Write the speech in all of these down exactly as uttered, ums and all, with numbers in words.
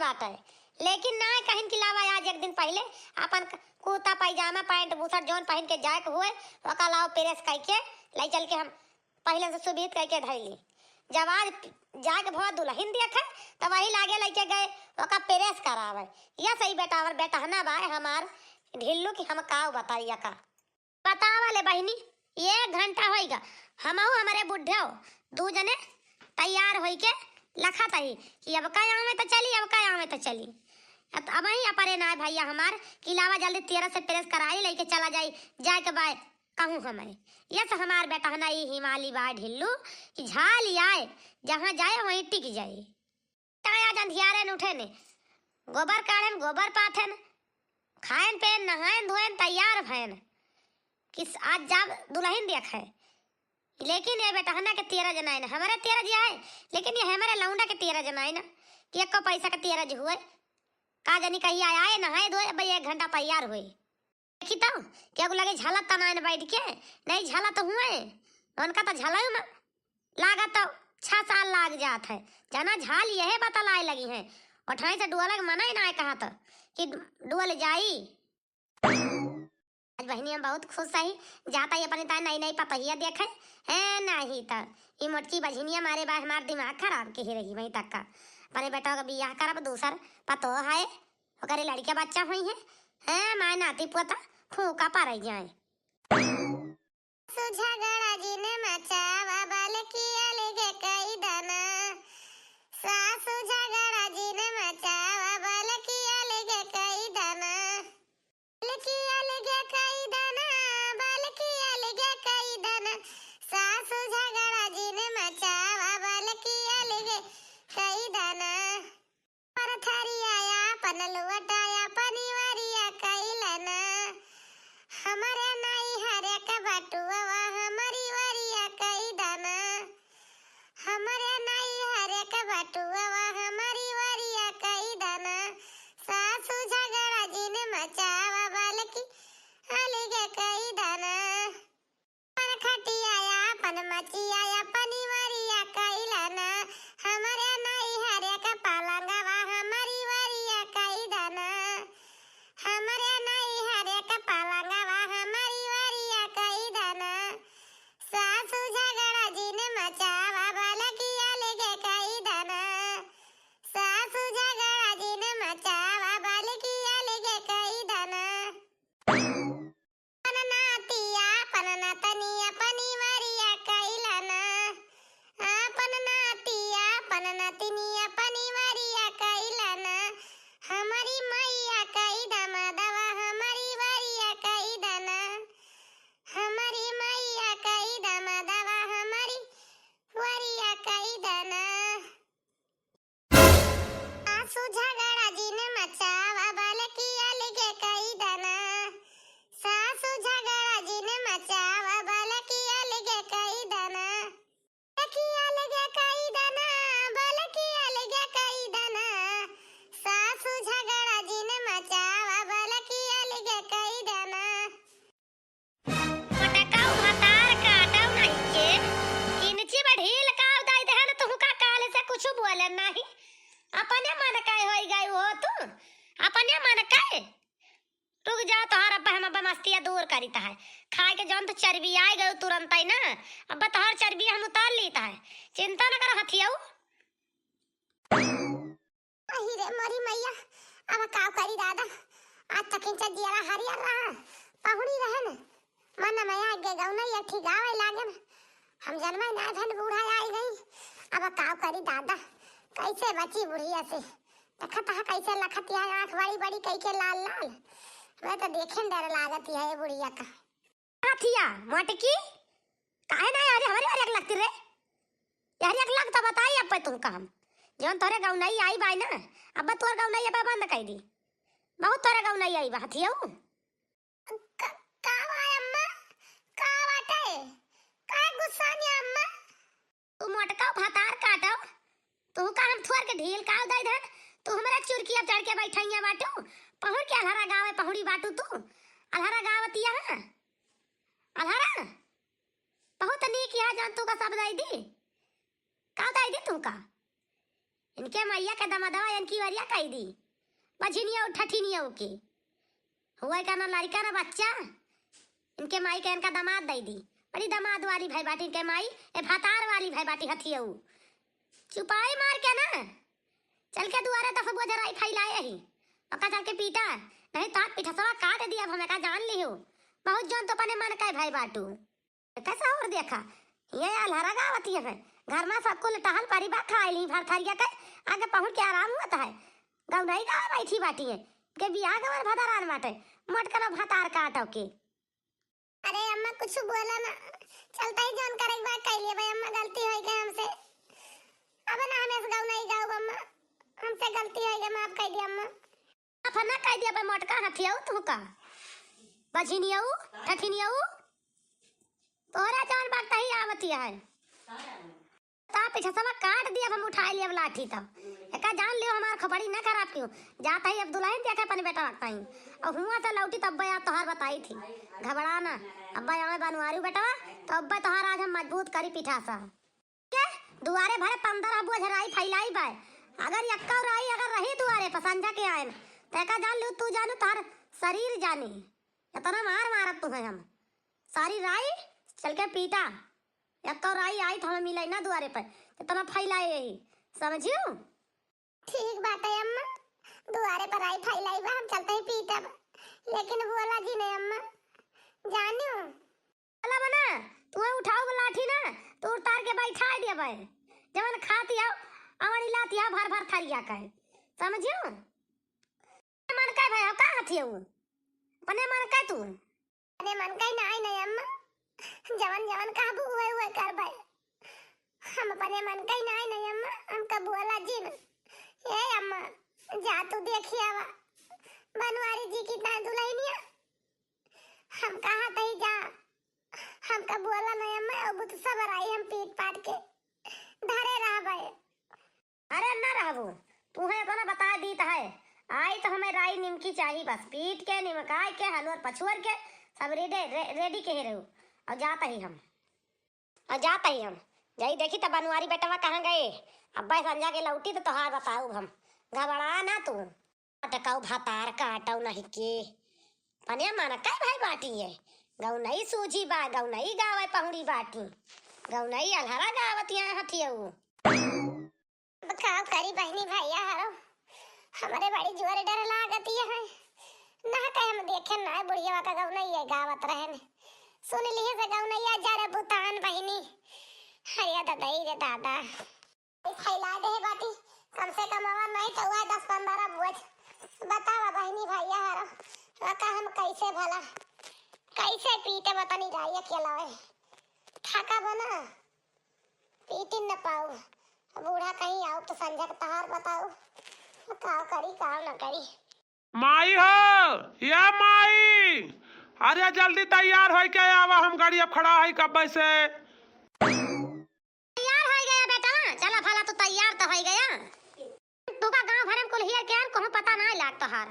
बाटे। लेकिन नाय कहिन कि लावा आज एक दिन पहिले आपन क-, कुर्ता, पैजामा, पैंट, बुशर्ट जौन पहिन के जाए के हुए, ओका लाओ प्रेस कइके लइ चल के हम पहिले से सुबीत कइके धइली। जब आज जाए के भवा दुलहिन देखे, तब वही लागे लइके गए, ओका प्रेस करावे। यस ई बेटा, अउर बेटहना बाय हमार ढिल्लू कि हम काउ बताई एका। बतावा ले बहिनी, एक घंटा होइगा, हमहू हमरे बुढ़ऊ दू जने तैयार होइके लखत ही कि अब का आवे त चली, अब का आवे त चली। अब, अबहीं अपरे नाय भइया हमार कि लावा जल्दी तेरह से प्रेस कराई, लइके चला जाई, जाए के बाय कहूँ हमें। यस हमार बेटहना ई हिमाली बाय ढिल्लू कि झाल आए, जहाँ जाए वहीं टिक जाए। ताया जंधियारे न उठेन, गोबर काढ़ेन, गोबर पाथेन, खाएन पेन, नहाएन धोएन, तैयार भएन कि स-, आज जाब दुलहिन देखे। लेकिन ये बेटहना के तेरह जनाइन, हमरे तेरह जे आए, लेकिन ये हमरे लौंडा के तेरह जनाइन कि एको पैसा के तेरह जे हुए। का जानी कहिया आए, नहाए धोए, अब एक घंटा तैयार हुए। देखी तो, केहू लगे झलत त नाइन बैठ के, नहीं झलत हुए, उनका त झलऊ में लागत तो छह साल लाग जात है। जना झाल यहे बतलाए लगी हैं, ओठाई से डुअले के मना ही ना कहत कि डुअल जाई। आज बहिनी हम बहुत खुश हई, जाता ही अपने ताए नई नई पतहिया देखे, हैं नहीं त ई मोटकी बझिनिया मारे बा हमार दिमाग खराब के ही रही वहीं तक का। अपने बेटा का बियाह करब, दूसर पतो है, ओकरे लड़के बच्चा होई है, हैं माय नाती पोता फूका पर जाए। सासु झगड़ा जिन मचावा, बलकी अलगे कई दना। सासु झगड़ा जिन मचावा, बलकी अलगे कई दना। बलकी अलगे कई दना, बलकी अलगे कई दना। सासु झगड़ा जिन मचावा, बलकी अलगे कई दना। परथरिया आपन लुवटाया पनिवरिया कइलना। हमरे नैहरे क बटुआ हमरी वरिया कइ दना। हमरे नैहरे क बटुआ हमरी वरिया कइ दना। सासु झगड़ा जिन मचावा बलकी अलगे कइ दना। पर खटिया आपन मचिया पनिवरिया कइलना। हमरे नैहरे क पलंगवा हमरी वरिया कइ दना। हमरे नैहरे क पलंगवा हमरी वरिया कइ दना। सासु झगड़ा जिन मचावा बलकी अलगे कइ दना। सासु झगड़ा जिन मचावा बलकी अलगे कइ दना। आपन नातिया, आपन नतनिया पनिवरिया कइलना। आपन नातिया, आपन नतनिया पनिवरिया कइलना। हमरी मैया कइ दमदवा, हमरी वरिया कइ दना। हमरी मैया कइ दमदवा, हमरी वरिया कइ दना। सासु झगड़ा जिन मचावा बलकी अलगे कइ दना। सासु झगड़ा जिन मचावा बलकी अलगे कइ दना। बलकी अलगे कइ दना, बलकी अलगे कइ दना। सासु झगड़ा जिन मचावा बलकी अलगे कइ दना। मोटका भतार काटव नहीं के, किंची बा ढील काव दाई देहन, तुहका काल से कुछ बोले नहीं। अपने मन का होई गई हो तू, अपने मन का। रुक जा, तोहार अब हम अब मस्तिया दूर करीत है। खाए के जौन तो चर्बी आए गयो तुरंत ही ना, अब तोहार चर्बी हम उतार लीत है। चिंता न कर हथियाऊ। अहि रे मोरी मैया, अब काव करी दादा, आज तकिन से जियरा हरियर रहा, पहुड़ी रहन, मन मया गे गौना ये ठिकावे लागन, हम जनमै नाय धन बूढ़ा आई गई, अब काव करी दादा, कैसे बची बुढ़िया से, देखत हा कैसे लखत है आँख बड़ी बड़ी कई के लाल लाल, मैं तो देखे में डर लागत है ये बुढ़िया का। हथिया, मोटकी, काहे ना यार, हमरे यार एक लगती रे। यार एक लग तो बताई अब तुमका हम। जौन तोहरे गौनई आई बाई ना, अब तोहर गौनई अब बंद कर दी। बहुत तोहरे गौनई आई बा, हथियाऊ। क-, का बा अम्मा? का बाटे? काहे गुस्सानी अम्मा? तू मोटका भतार काटो, तू का हम थोर के ढील काव दे धन, तू हमरा चुरकी अब चढ़ के बैठैया बाटू, पहुड़ के अलहरा गावे पहुड़ी बाटू तू, अलहरा गावतिया है, अलहरा, बहुत नीक यहाँ जान तू का सब दे दी, का दे दी तू का, इनके मइया के दमदवा इनकी वरिया कइ दी। बझिनिया ठठिनिया के। हुआ का ना लड़का ना बच्चा, इनके माई के इनका दामाद दइ दी। बड़ी दामाद वाली भइ बाटी इनके माई, ए भतार वाली भइ बाटी हथियऊ। चुपाई मार के ना, चल के दुआरे दस बोझ राई फैलाए ही, ओका चल के पीटा, नहीं तो पिठसवा काट दिया, हम एका जान लिहू। बहुत जौन तो अपने मन के भइ बाटू। कैसा और देखा, ये अलहरा गावत ही है, घर में सब कुल टहल परी बा, खाए ली भर थरिया के, आगे पहुँच के आराम होत है। गौनई गावे बैठी बाटी है, के बियाह गवन भदरान बाटे, मोटकनो भतार काटो के। अरे अम्मा, कुछ बोला ना, चलते ही जौन करे के बा, कइ लिए भाई अम्मा, गलती होइ गई हमसे। अब ना हम ऐसे गौनई गाउब अम्मा, हमसे गलती होइ गई, माफ कइ दिया अम्मा। माफ ना कइ दिया बे मोटका हथियऊ तू का, बझिनियऊ, ठठिनियऊ, तोहरा जौन बात तही आवती है। ता पीछे सब काट दिया, हम उठाए लिया लाठी तब। एका जान लियो हमार खोपड़ी ना खराब कियो। जात ही अब दुल्हन देखे अपने बेटा रखता ही। और हुआ से लौटी तब बया तोहार बताई थी। घबरा ना। अब बया बनवारी बेटवा, तो अब तोहार आज हम मजबूत करी पीठा सा। के दुआरे भरे पंद्रह बोझ राई फैलाई बाय। अगर यक्का राई अगर रही दुआरे पर संझा के आएन, तो एका जान लियो तू जानू तोहार शरीर जानी। इतना मार मारब तुहे हम। सारी राई चल के पीटा। यक्का राई आई तो हमें मिलाई ना दुआरे पर। इतना फैलाए यही। समझियो? ठीक बात है अम्मा, दुआरे पर आई फैलाई बा, हम चलते ही पीटब, लेकिन बोला जी नहीं अम्मा, जानियो। बोला बना, तू उठाओ लाठी ना, तू उतार के बैठा दिया भाई, जवन खाती आओ, अवड़ी लाती आओ भर भर थरिया का है, समझियो? मन का भाई, का हथियऊ? अपने मन का तू? अपने मन का ही नाई नहीं अम्मा, जवन जवन कहबू उहे उहे करबै। हम अपने मन का ही नाई नहीं अम्मा, हमका बोला जिन। ए अम्मा, जा तू देखी आवा बनवारी जी की ना दुल्हनिया। हम कहा तही जा, हमका बोला नहीं अम्मा, अब तो सब राई हम पीट पाट के धरे रहबै। अरे ना रहबू, तुहे इतना बता दीत है, आई तो हमें राई निमकी चाही बस, पीट के, निमकाय के, हलुअर पछुअर के, सब रेडे, रे-, रेडी के रहू। और जात ही हम, और जात ही हम, जाई देखी तो बनवारी बेटवा कहाँ गए। अब्बे संझा के लौटी तो तोहार बताऊ हम, घबरा ना तू। अटकाऊ भतार काटऊ नहीं के। पनिया मन का भाई बाटी है। गौनई सूझी बा, गौनई गावे पहुड़ी बाटी। गौनई अलहरा गावत यहाँ हथियऊ। अब का करी बहिनी भैया हरो, हमरे बड़ी जोर डर लागत है। ना कहे हम देखे ना बुढ़िया का गौनई गावत रहन। सुन लिए से गौनैया जा रे बुतान बहिनी। अरे ददई रे दादा। फैला दे बाटी, कम से कम आवा नहीं तो हुआ दस पन्द्रह बोझ। बतावा बहिनी भैया हरो, का हम कैसे भला, कैसे पीटे बतानी राई अकेला है। थाका बना, पीटिन न पाऊ। बूढ़ा कहीं आओ तो संझा के तहार बताऊ, का करी का न करी। माई हो, या माई, अरे जल्दी तैयार होई के आवा, हम गाड़ी अब खड़ा है कब्बे से। तैयार हो गया बेटा, चला भला तू तैयार तो हो गया। तू का गाँव भरे में कुल्हियर के आन, कहूँ पता ना लाग तोहार।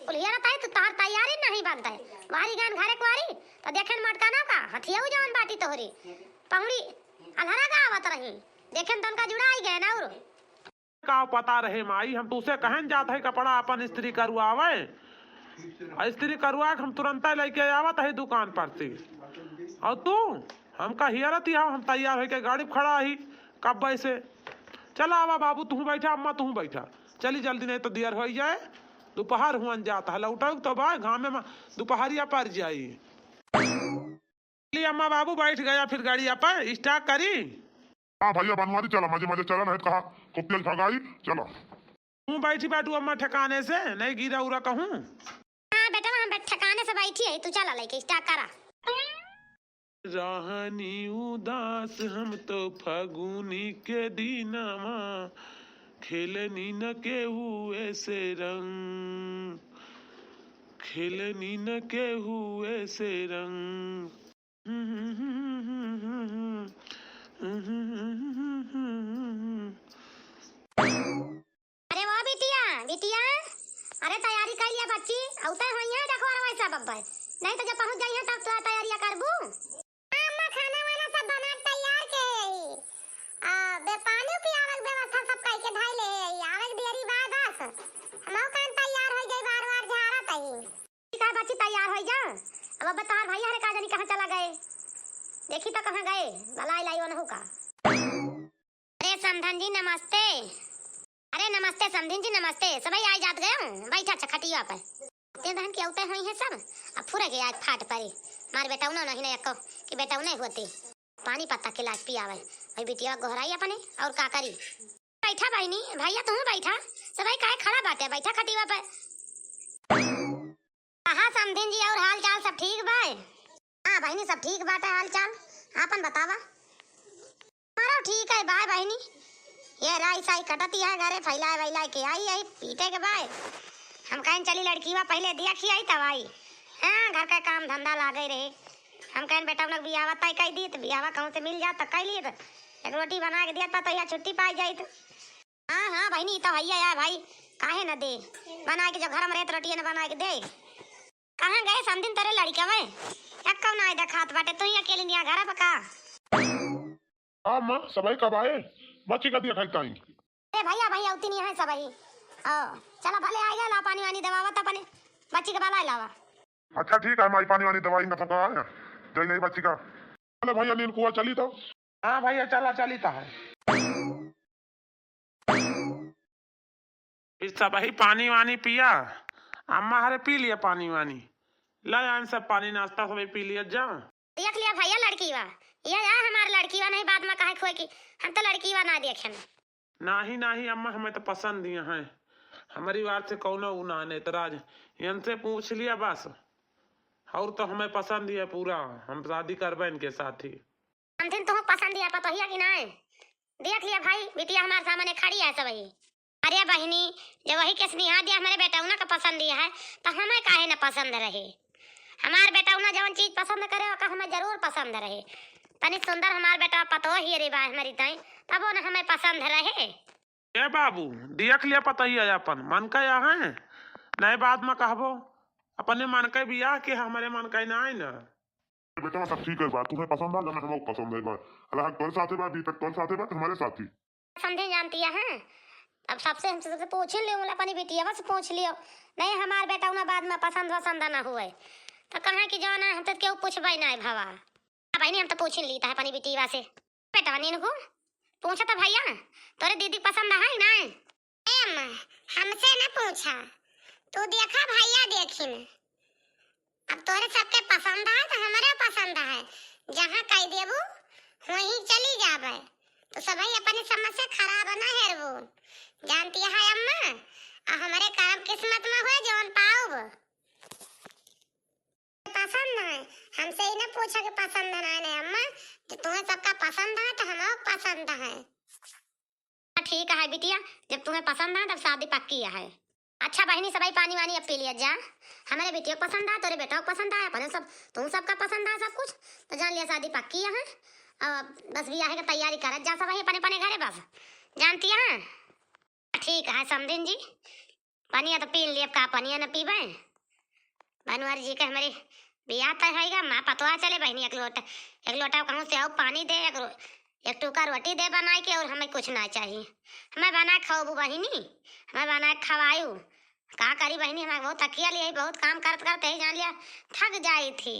कुल्हियर तई तू तोहार तैयारी नहीं बनता है। वारी गान घरे कुआरी, तो देखे न मटका ना का, हथियाऊ जवान बाटी तोहरी। पहुड़ी अलहरा का आवत रही, देखे न तनका जुड़ा आई गए ना उरो। का पता रहे माई, हम तुसे कहन जात है कपड़ा अपन इस्त्री करवावे। आ इस्त्री करवा के हम तुरंते लेके आवत है दुकान पर से। और तू हमका हियरत ही हो, हम तैयार होके गाड़ी पे खड़ा ही कब्बे से। चला आवा बाबू, तू बैठा, अम्मा तू बैठा। चली जल्दी, नहीं तो देर हो जाए, दोपहर हुअन जात है, लौटक तो बा घामे में दोपहरिया पर जाई। चली अम्मा बाबू बैठ गया, फिर गाड़ी अपन स्टार्ट करी। हाँ भैया बनवारी चला, मजे मजे चला, नहीं तो कहा कुत्ते भगाई, चला। तू बैठी बाटू अम्मा ठिकाने से, नहीं गिरा उरा कहूँ। हाँ बेटा, हम बैठ-, ठिकाने से बैठी है, तू चला लेके स्टार्ट करा। रहनी उदास हम तो फगुनी के दिनवा, खेलनी न केहू ऐसे रंग, खेलनी न केहू ऐसे रंग। अरे वो बिटिया, बिटिया, अरे तैयारी कर लिया बच्ची, औते होई है, देखो अरे वैसा बब्बे, नहीं तो जब पहुँच जाई है तब तो तैयारियाँ करबू। हाँ अम्मा, खाना वाना सब बना के तैयार के है। आ, बे पानी पियावे के व्यवस्था सब कई के धई ले। अब बतार भैया रे का जानी कहाँ चला गए, देखी तो कहाँ गए, बलाई लाई ओनहु का। अरे समधन जी नमस्ते। अरे नमस्ते समधन जी नमस्ते, सबही आई जात गए हो, बैठा अच्छा खटिया पे। ते दहन के औते होई है सब, अब फुरे के आज फाट परी। मार बेटौना नहीं न एको कि बेटौना होते। पानी पत्ता के लाज पियावे, वही बिटिया गोहराई अपने, और का करी। बैठा बहिनी, भैया तू बैठा, सबही काहे खड़ा बाटे, बैठा खटिया पे। कहा समधिन जी, और हाल चाल सब ठीक बाय? हाँ बहिनी, सब ठीक बाटे हाल चाल, आपन बतावा। हमारा ठीक है बाय बहिनी, ये राई साई कटत है घरे, फैलाए वैलाए के आई आई पीटे के बाय। हम कहें चली लड़की बा पहले दिया खियाई तब आई। हाँ, घर का काम धंधा लागे रहे। हम कहें बेटा उनक बियाह तय कई दी, तो बियाह कहूँ से मिल जात तो कई ली, तो एक रोटी बना के दिया तो यहाँ छुट्टी पाई जाई तो। हाँ, हाँ, बहिनी, ई तो भैया यार भाई, काहे न दे? बना के जो घर में रहत रोटिया न बना के दे। कहाँ गए समधिन तेरे लड़िका में? एक्को ना देखात बाटे, तू ही अकेली निया घर पे का? हाँ माँ, सबही कब आए? बच्ची का दिया खाई ताई। अरे भैया, भैया, उतनी है सबही। ओ, चला भले आ गया, ला पानी वानी दबावा तो अपने बच्ची के बाला लावा। अच्छा ठीक है माई, पानी वानी दवाई न पका है, जय नहीं बच्ची का। चलो भैया, नीन कुआ चली तो। हाँ भैया, चला चली तो है। फिर सबही पानी वानी पिया, अम्मा हरे पी लिया पानी वानी, ले आन सब पानी नाश्ता सबही पी लिया जा। देख लिया भैया लड़की बा, ये आ हमार लड़की बा, नहीं बाद में कहे खोए कि हम तो लड़की बा ना देखे। नाही, नाही अम्मा, हमें तो पसंद ही है। हमारी बात से कौनो उ ना है, एतराज इनसे पूछ लिया बस। और तो हमें पसंद ही है पूरा, हम शादी करबे इनके साथ ही। समधिन तुहूँ पसंद ही है पतोहिया कि नाय? देख लिया भाई, बिटिया हमारे सामने खड़ी है सबही। अरे बहिनी, जब वही के स्नेहा दिया हमारे बेटौना का पसंद ही है, तो हमें काहे न पसंद रहे? हमार बेटौना जवन चीज पसंद करे, ओका हमें जरूर पसंद रहे। तनी सुंदर हमार बेटा पतोह ही रे बा हमारी ताई, तबो न हमें पसंद रहे। ए बाबू, देख लिया पतोहिया अपन, मन का यहाँ है, नहीं बाद में कहबो, अपने मन का बियाह के हमरे मन का ना है ना। बेटा सब ठीक है बा, तुम्हें पसंद आ, जब हमें पसंद है बा। अल्लाह तोरे साथे बा, दीपक तोरे साथे बा, तुम्हारे साथी। समझे जानती है, हैं? अब सबसे हम सबसे पूछ लियो, अपनी बिटिया से पूछ लियो। नहीं, हमार बेटौना बाद में पसंद वसंद ना हुए, तो कहाँ की जाना, हम तो क्यों पूछबे ना है भवा। अब बहिनी, हम तो पूछ ली था अपनी बिटिया से। बेटा नीन को पूछा था भैया, तोरे दीदी पसंद है ना? ए अम्मा, हमसे न पूछा, तू देखा भैया देखिन। अब तोरे सबके पसंद है तो हमरे पसंद है, जहाँ कह देबू वहीं चली जाबे। तो सबही अपनी समझ से खराब ना हेरबू, जानती है अम्मा, आ हमरे करम किस्मत में हुए जौन पाउब। पसंद है, हमसे ही ना पूछा कि पसंद है ना, नहीं अम्मा, जो तुम्हें सबका पसंद है तो हमको पसंद है। ठीक है बिटिया, जब तुम्हें पसंद है तब शादी पक्की है। अच्छा बहिनी, सबही पानी वानी अब पी लिया जा। हमारे बिटिया को पसंद है, तोरे बेटा को पसंद है, अपने सब, तुम सबका पसंद है सब कुछ, तो जान लिया शादी पक्की है। अब बस बियाह की तैयारी करत जा सबही अपने अपने घरे बस, जानती है। ठीक है समधिन जी, पनिया तो पी लिए, अब का पनिया न पीबे? बनवारी जी के हमरे बियाह तय होइगा, माँ पतवा चले बहिनी, एक लोटा, एक लोटा कहूँ से आओ पानी दे, एक रो-, एक टुका रोटी दे बनाए के, और हमें कुछ ना चाहिए। हमें बना के खवाबू बहिनी, हमें बना के खवायू। का करी बहिनी, हमारे बहुत थकिया लिए, बहुत काम करत करत ही जान लिया थक जाई थी।